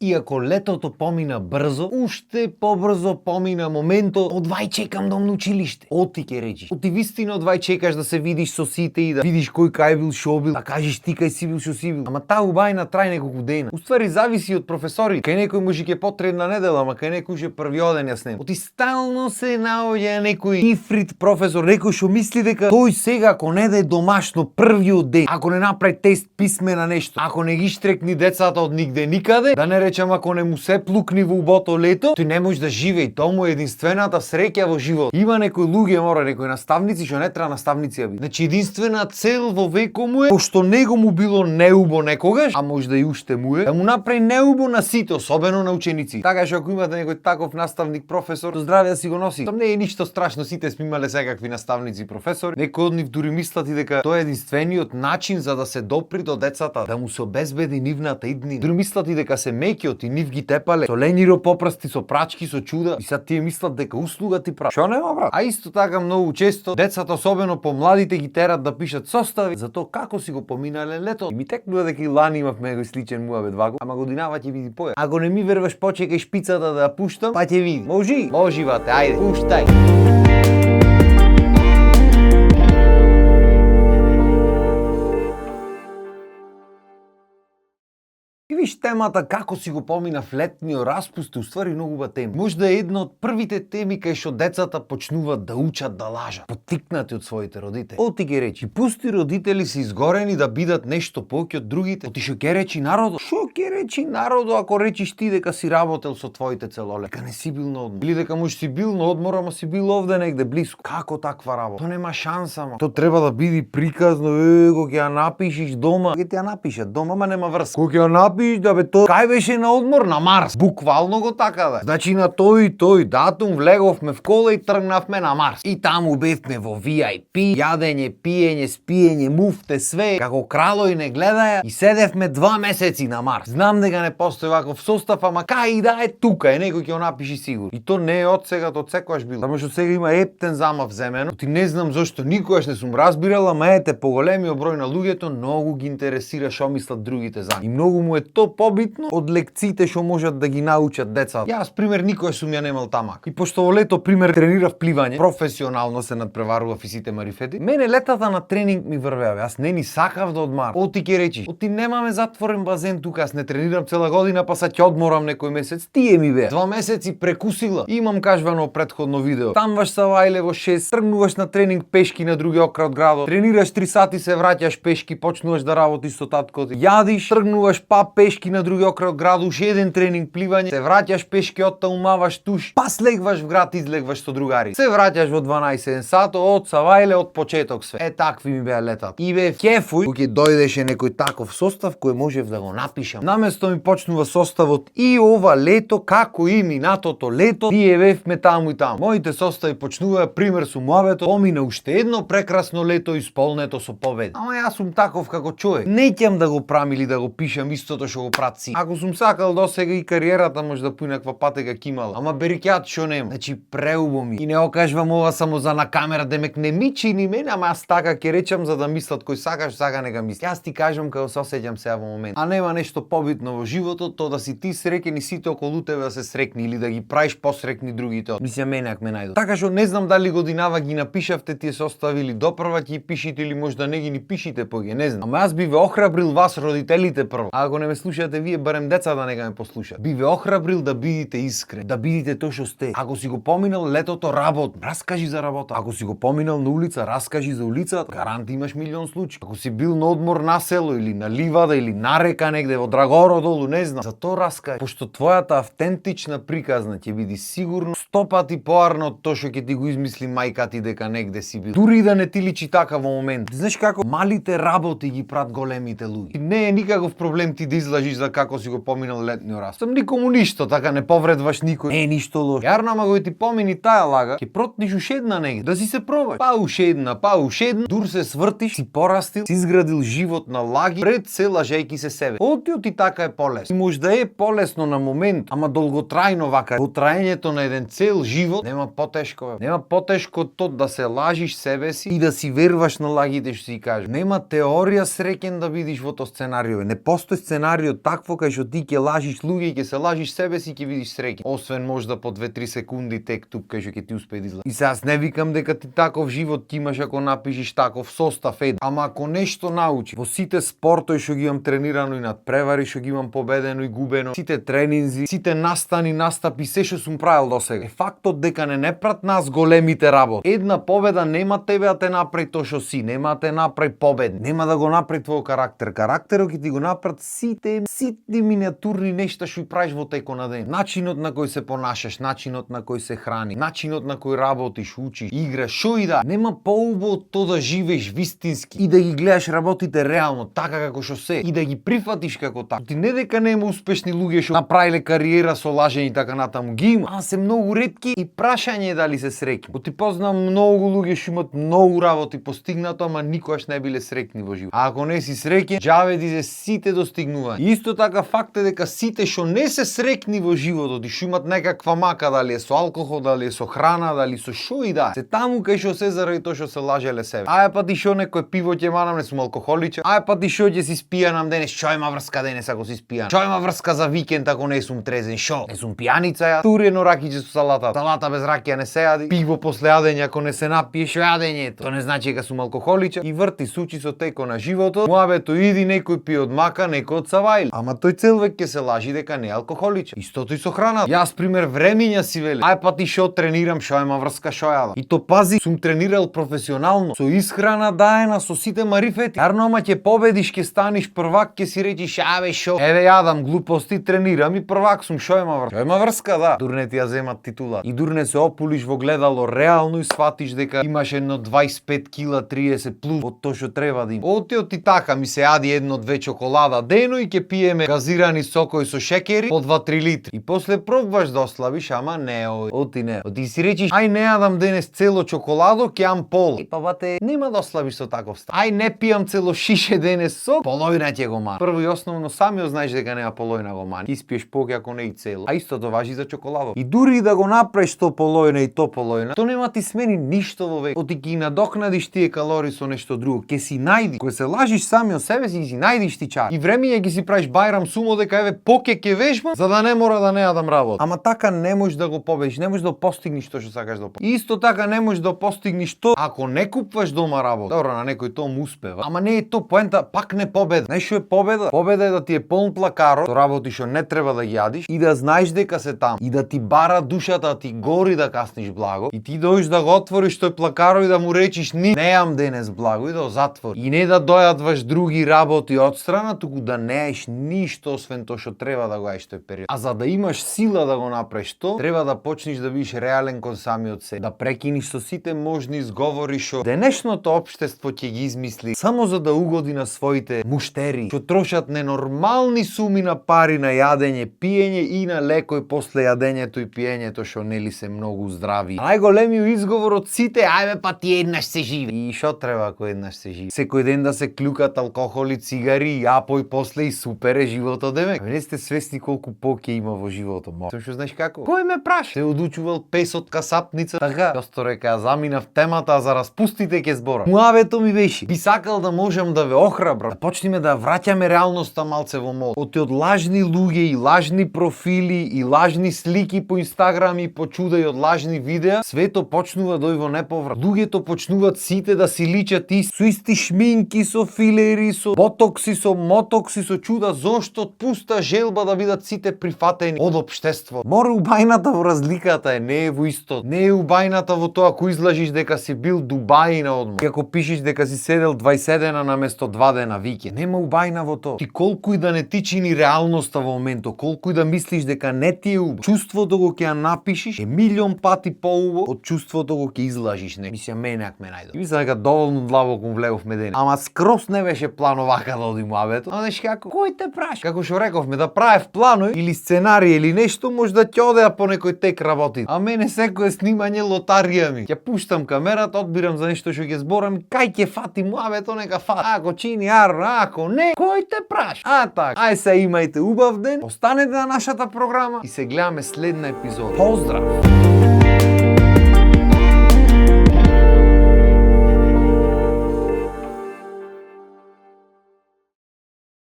Иако летото помина брзо, уште побрзо помина моментот одвај чекам да на училиште. Оти ке речиш. Оти вистина одвај чекаш да се видиш со сите и да видиш кој кај бил, шо бил, да кажеш ти кај си бил, шо си бил. Ама таа убајна трај неколку дена. Уствари зависи од професорите. Кај некој може ќе потребна недела, ама кај некој ше првиот ден ја снема. Оти стално се наоѓа некој ифрит професор, некој што мисли дека тој сега ако не даде домашно првиот ден, ако не направи тест писмена нешто, ако не ги штрекни децата од нигде никаде, да не речам ако не му се плукни во убото лето, тој не може да живее. Тоа му е единствената среќа во живот. Има некои луѓе, некои наставници што не треба наставници да бидат. Значи единствена цел во веко му е, пошто него му било неубо некогаш, а може да и уште му е, да му направи неубо на сите, особено на ученици. Така што ако имате некој таков наставник, професор, то здраве да си го носи. Тоа не е ништо страшно, сите сме имале секакви наставници и професори. Некои од нив дури мислат и дека тоа е единствениот начин за да се допри до децата, да му се обезбеди нивната иднина. Дури мислат и дека се меќиот и нив ги тепале со лениро попрсти, со прачки, со чуда. И сад тие мислат дека услуга ти прави. Шо нема, брат? А исто така многу често децата, особено помладите, ги терат да пишат состави за тоа како си го поминале лето. И ми текнува дека и лани имавме некој сличен муабет вако, ама годинава ќе биде поја. Ако не ми веруваш, почекај шпицата да ја пуштам, па ќе види. Можи, бате, ајде, пуштај. И виж темата како си го поминав летниот распуст е уствари многу убава тема. Може да е една од првите теми кај што децата почнуваат да учат да лажат, поттикнати од своите родители. Оти ќе речи, пусти родители се изгорени да бидат нешто повеќе од другите. Оти што ќе речи народот? Шо ќе речи народот ако речиш ти дека си работел со твоите цело лето? Дека не си бил на одмор. Или дека може си бил на одмор, ама си бил овде негде близко. Како таква работа? Тоа нема шанса, ама. Тоа треба да биде приказно, кога ќе ја напишеш дома. Ќе ти ја напишат дома, ама нема врска. Кога ќе ја напишеш да бе тоа кај беше на одмор на Марс. Буквално го така да. Значи на тој датум влеговме в кола и тргнавме на Марс. И таму бевме во VIP, јадење, пиење, спиење, муфте, све, како кралови не гледаја и седевме 2 месеци на Марс. Знам дека не постои ваков состав, ама кај и да е тука, некој ќе го напиши сигурно. И то не е од сега, тоа секогаш било. Само што сега има ептен замав земено. Ти не знам зошто никогаш не сум разбирала, ама ете поголемиот број на луѓето многу ги интересира што мислат другите за нив. И многу му е то побитно од лекциите што можат да ги научат децата. Јас пример никој сум ја немал тамак. И пошто во лето пример тренирав пливање, професионално се надпреварував и сите марифети. Мене летата на тренинг ми врвеа, јас не ни сакав да одмарам. Оти ќе речиш, оти немаме затворен базен тука, јас не тренирам цела година, па сад ќе одморам некој месец. Тие ми беа. 2 месеци прекусила. Имам кажвано претходно видео. Тамваш са вајле во 6, тргнуваш на тренинг пешки на другиот крај од градот. Тренираш 3 сати, се враќаш пешки, почнуваш да работиш со таткото. Јадиш, тргнуваш па пешки на другиот крај од градот, уште еден тренинг пливање, се враќаш пешки оттаму, умаваш туш, па слегваш в град, излегваш со другари. Се враќаш во 12 сато од Савајле од почеток све. Е такви ми беа летата. И бе кефуј, кога дојдеше некој таков состав кој можев да го напишам. Наместо ми почнува составот и ова лето како и минатото лето, тие бевме таму и таму. Моите состави почнуваа пример со муабето, помина уште едно прекрасно лето исполнето со победи. Ама јас сум таков како човек. Неќам да го правам или да го пишам истото што го прават си. Ако сум сакал досега и кариерата може да поинаква патека кимала. Ама берикјат што нема. Значи преубо ми. И не окажувам ова само за на камера, демек не ми чини мене, ама јас така ќе речам за да мислат кој сакаш, сака нека мисли. Јас ти кажам како се осеќам сега во момент. А нема нешто побитно во животот, тоа да си ти среќен и сите околу тебе да се срекни или да ги правиш посрекни другите. Мислам мене ако ме најдат. Така што не знам дали годинава ги напишавте тие состави или допрва ќе пишите или можда не ги ни пишите поќе, не знам. Ама јас би ве охрабрил вас родителите прво. А ако не ме слушате вие, барем децата нека ме послушат. Би ве охрабрил да бидите искрени, да бидите тоа што сте. Ако си го поминал летото работно, раскажи за работа. Ако си го поминал на улица, раскажи за улицата. Гарант имаш милион случаи. Ако си бил на одмор на село или на ливада или на река негде во Драгоро долу, не знам. За тоа раскажи. Пошто твојата автентична приказна ќе биде сигурно 100 пати поарна од тоа што ќе ти го измисли мајка ти дека негде си бил. Дури да не ти личи така во момент. Знаеш како малите работи ги прат големите луѓе. Не е никаков проблем ти да излажиш за како си го поминал летниот распуст. Сам никому ништо, така не повредваш никој. Не е ништо лошо. Јарно, ама кој ти помини таа лага, ќе протниш уште една негде, да си се пробаш. Па уште една, дур се свртиш, си порастил, си изградил живот на лаги, пред се лажејки се себе. Оти така е полесно. И може да е полесно на момент, ама долготрајно вака, во траењето на еден цел живот, нема потешко. Нема потешко тоа да се лажиш себе си и да си веруваш на лагите што си кажеш. Нема теорија среќен да бидиш во тоа сценарио. Не постои сценарио такво кај што ти ќе лажиш луѓе и ќе се лажиш себе си и ќе видиш среќа. Освен можда по 2-3 секунди тек тук кај што ќе ти успее да излезе. И сега не викам дека ти таков живот ти имаш ако напишеш таков состав ама ако нешто научи во сите спортови што ги имам тренирано и надпревари што ги имам победено и губено, сите тренинзи, сите настани, настапи, се што сум правил досега. Е фактот дека не прат нас големите работи. Една победа нема тебе да те направи тоа што си, нема да те направи победник, нема да го направи твој карактер. Карактерот ќе ти го направат сите ситни миниатурни нешта што и правиш во текот на ден. Начинот на кој се понашаш, начинот на кој се храни, начинот на кој работиш, учиш, играш, шо и да. Нема поубаво од тоа да живееш вистински и да ги гледаш работите реално, така како што се, и да ги прифатиш како така. Ти не дека нема успешни луѓе што направиле кариера со лажење и така натаму, ги има, а се многу ретки и прашање е дали се среќни. Ти познам многу луѓе што имаат многу работи постигнато, ама никогаш не биле среќни во живот. А ако не си среќен, џаве ти се сите достигнувања. И исто така факт е дека сите што не се среќни во животот и што имаат некаква мака, дали е со алкохол, дали е со храна, дали со шо и да, се таму кај што се заради тоа што се лажеле себе. Ај па ти шо некој пиво ќе манам, не сум алкохоличен. Ај па ти шо ќе си спијанам денес, што има врска денес ако си спијан. Што има врска за викенд ако не сум трезен, шо? Не сум пијаница ја. Турено ракије со салата. Салата без ракија не се јади. Пиво после јадење ако не се напиеш, шо јадењето? Тоа не значи дека сум алкохоличен. И врти сучи со теко на животот. Муабето иди некој пие од мака, некој од савајли. Ама тој цел век ќе се лажи дека не е алкохоличен. Истото и со храна. Јас пример времиња си вели. Ај па ти шо тренирам, шо има врска, шо јадам. И то пази, сум тренирал професионално, со исхрана даена, со сите марифети. Арно, ама ќе победиш, ќе станиш првак, ќе си речиш, абе шо, еве јадам глупости, тренирам и првак сум, шо има врска? Шо има врска, да. Дурне ти ја земат титула. И дурне се опулиш во гледало реално и сватиш дека имаш едно 25 кила, 30 плюс од тоа што треба да има. Отиот ти така ми се јади едно-две чоколада дено и ќе пиеме газирани сокој со шекери по 2-3 литри. И после пробваш да ослабиш, ама не, оти не. Оти си речиш, ај не јадам денес цело чоколадо, ќе јам пол. И па бате, нема да ослабиш со таков став. Ај не пијам цело шише денес сок, половина ќе го мани. Прво и основно самиот знаеш дека нема половина го мани. Испиеш поќе ако не и цело. А истото важи за чоколадо. И дури да го направиш то половина и то половина, то нема ти смени ништо во век. Оти ги надокнадиш тие калории со нешто друго. Ке си најди. Кога се лажиш сами од себе си најдиш ти чар. И времења ги си правиш бајрам сумо дека еве поќе ќе вежбам, за да не мора да не јадам работа. Ама така не можеш да го победиш, не можеш да постигнеш тоа што сакаш да постигнеш. Исто така не можеш да постигнеш тоа ако не купуваш дома работа. Добро, на некој тоа му успева. Ама не е тоа поента, пак не победа. Знаеш што е победа? Победа е да ти е полн плакарот, со работи што не треба да ги јадиш и да знаеш дека се таму. И да ти бара душата, да ти гори да касниш благо. И ти дојдеш да го отвориш тој плакаро и да му речиш не јам денес благо и да го затвори. И не да дојадваш други работи одстрана, туку да не јаеш ништо освен тоа што треба да го јаеш тој период. А за да имаш сила да го направиш тоа, треба да почнеш да бидеш реален кон самиот себе. Да прекиниш со сите можни изговори што денешното општество ќе ги измисли само за да угоди на своите муштери, што трошат ненормални суми на пари на јадење, пиење и на лекој после јадењето и пиењето што нели се многу здрави. Најголемиот изговор од сите, ајбе па ти еднаш се живи. И што треба ако еднаш се живи? Секој ден да се клюкат алкохоли, цигари, јапо и после и супер е животот демек. Не сте свесни колку поќе има во животот. Сум што знаеш како? Кој ме праша? Се одучувал песот касапница. Така, што река, заминав темата, а за распустите ќе збора. Муавето ми беше. Би сакал да можам да ве охрабрам, да почнеме да враќаме реалноста малце во мод. Од лажни луѓе и лажни профили и лажни слики по Инстаграм и по чуда и од лажни видеа, свето почнува да во неповрат. Луѓето почнуваат сите да си личат со исти шминки, со филери, со ботокси, со мотокси, со чуда, зошто од пуста желба да бидат сите прифатени од општество. Мора убајната во разликата е, не е во исто. Не е убајната во тоа ако излажиш дека си бил Дубај на одмор. И ако пишеш дека си седел 20 дена наместо 2 дена викенд. Нема убајна во тоа. Ти колку и да не ти чини реалноста во моментот, колку и да мислиш дека не ти е убаво, чувството го ќе ја напишиш е милион пати поубаво од чувството го ќе излажиш. Не, мисля мене ако ме најдов. И мисля дека доволно длабоко влеговме денес. Ама скрос не беше план овака да одим муабето. А знаеш како? Кој те праши? Како што рековме да правев планови или сценарии или нешто, може да ќе одеа по некој тек работи. А мене секое снимање лотарија ми. Ќе пуштам камерата, одбирам за нешто што ќе зборам, кај ќе фати муабето, нека фати. Ако чини арно, ако не, кој те праши? А така. Ај се имајте убав ден, останете на нашата програма и се гледаме следна епизода. Поздрав!